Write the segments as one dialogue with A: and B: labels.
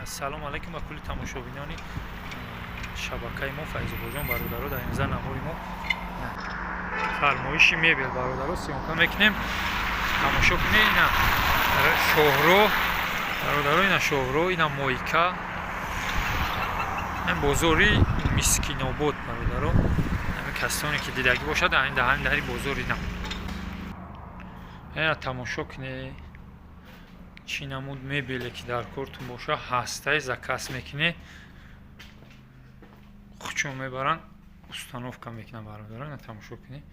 A: Ассалому алайкум ба кулли тамошобинони шабакаи мо Файзобоҷон. Бародаро, дар инза навори мо фармоиши мебел, бародаро, съёмка мекунем. Тамошо кунед, ина шоҳроҳ, бародаро, ина шоҳроҳ, ина мойка, ин бозори Мискинобод, бародаро. Ҳамин касоне ки дидагӣ бошад, ҳамин даҳани дари бозор ина. Ина тамошо кунед, чӣ намуд мебеле ки дар кортон боша, ҳастай, заказ мекунед, хучон мебаранд, установка мекунанд, бародаро. Ина тамошо кунед,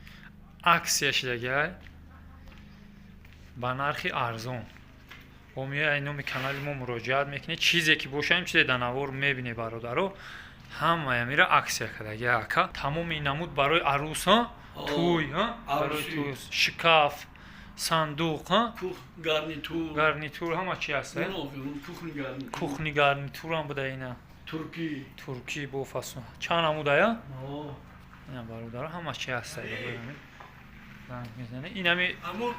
A: акция шидагиай, ба нархи арзон. Бо меои, номи канали мо муроҷиат мекунед, чизе ки боша, ин чизе дар навор мебинед, бародаро, ҳамаи амира акция кардагиай ака. Тамоми ин намуд барои арӯс, тӯй, барои тӯй, шкаф, сандуқ,
B: гарнитур.
A: Гарнитур, ҳама чи ҳаст. Кухни гарнитурам буда ина.
B: Туркӣ.
A: Туркӣ бо фасон чанд намудая ина, бародаро, ҳама чи ҳаст. Инами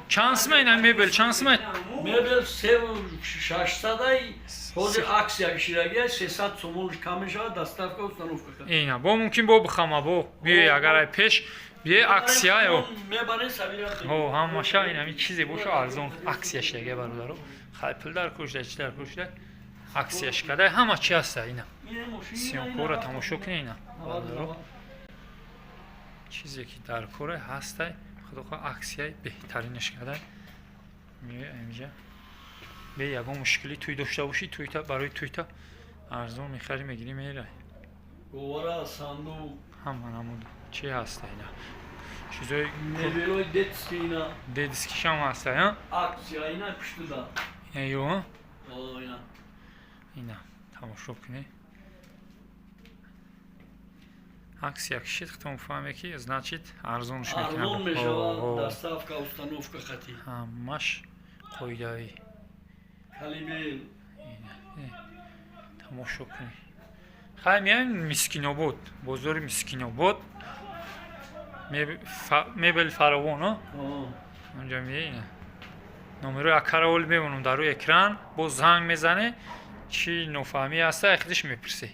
A: чанд сма инами мебел, чанд сма?
B: Мебел севу шашсадай, ҳозир акция ширагия, 300 сомон кам мешавад, доставка, установка.
A: Ина бо мумкин бо бихама, бо биёй, агар ай пеш биёй, акция ё
B: мебарен сабира.
A: Ҳо, ҳамаша инами чизе боша, арзон, акция шидаги, бародаро. Хай, пул дар кушда, чи дар кушда, акция шикарда, ҳама чи ҳаста. Ина съёмка ро тамошо кунед, ина, бародаро, чизе ки дар коре ҳастай, худохоҳ, акция и беҳтаринаш карда. Меои инҷа, бе ягон мушкилӣ, тӯй дошта бошӣ, тӯйта, барои тӯйта арзон мехарӣ, мегирӣ, мерай.
B: Говара, сандуқ.
A: Ҳама намуд чи ҳаста, ина чизои.
B: Мебелои детский ина.
A: Детский шам ҳаста,
B: Акция, ина пуштуда.
A: Ина ё.
B: Ина.
A: Ина тамошо кунед, акция кишид, худтон фаҳме ки, значит, арзонш.
B: Арзон мешавад, доставка, установка хати.
A: Ҳамаш қоидавӣ.
B: Калибел.
A: Тамошо кунед. Хай, меоем Мискинобод, бозори Мискинобод, мебели фаровон онҷа. Меина номерои акараоли мемонам дар рӯи экран, боз занг мезане, чӣ нофаҳмӣ ҳаста, худиш мепурсӣ.